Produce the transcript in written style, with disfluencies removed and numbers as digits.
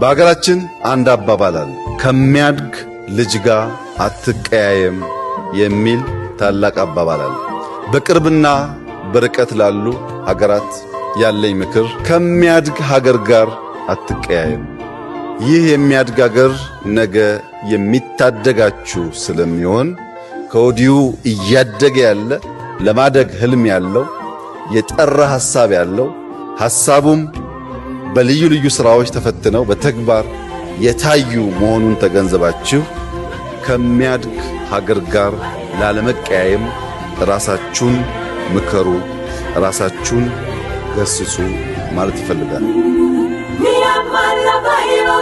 በሀገራችን አንድ አባባል አለ፣ ከሚያድግ ልጅ ጋር አትቀያየም የሚል ታላቅ አባባል አለ። በቅርብና በርቀት ላሉ ሀገራት ያለኝ ምክር ከሚያድግ ሀገር ጋር አትቀያየም። ይህ የሚያድግ ሀገር ነገ የሚታደጋችሁ ስለሚሆን ከወዲሁ እያደገ ያለ፣ ለማደግ ህልም ያለው፣ የጠራ ሐሳብ ያለው፣ ሐሳቡም በልዩ ልዩ ስራዎች ተፈትነው በተግባር የታዩ መሆኑን ተገንዘባችሁ ከሚያድግ ሀገር ጋር ላለመቀያየም ራሳችሁን ምከሩ፣ ራሳችሁን ገስጹ ማለት ይፈልጋል። Miyamala bayo,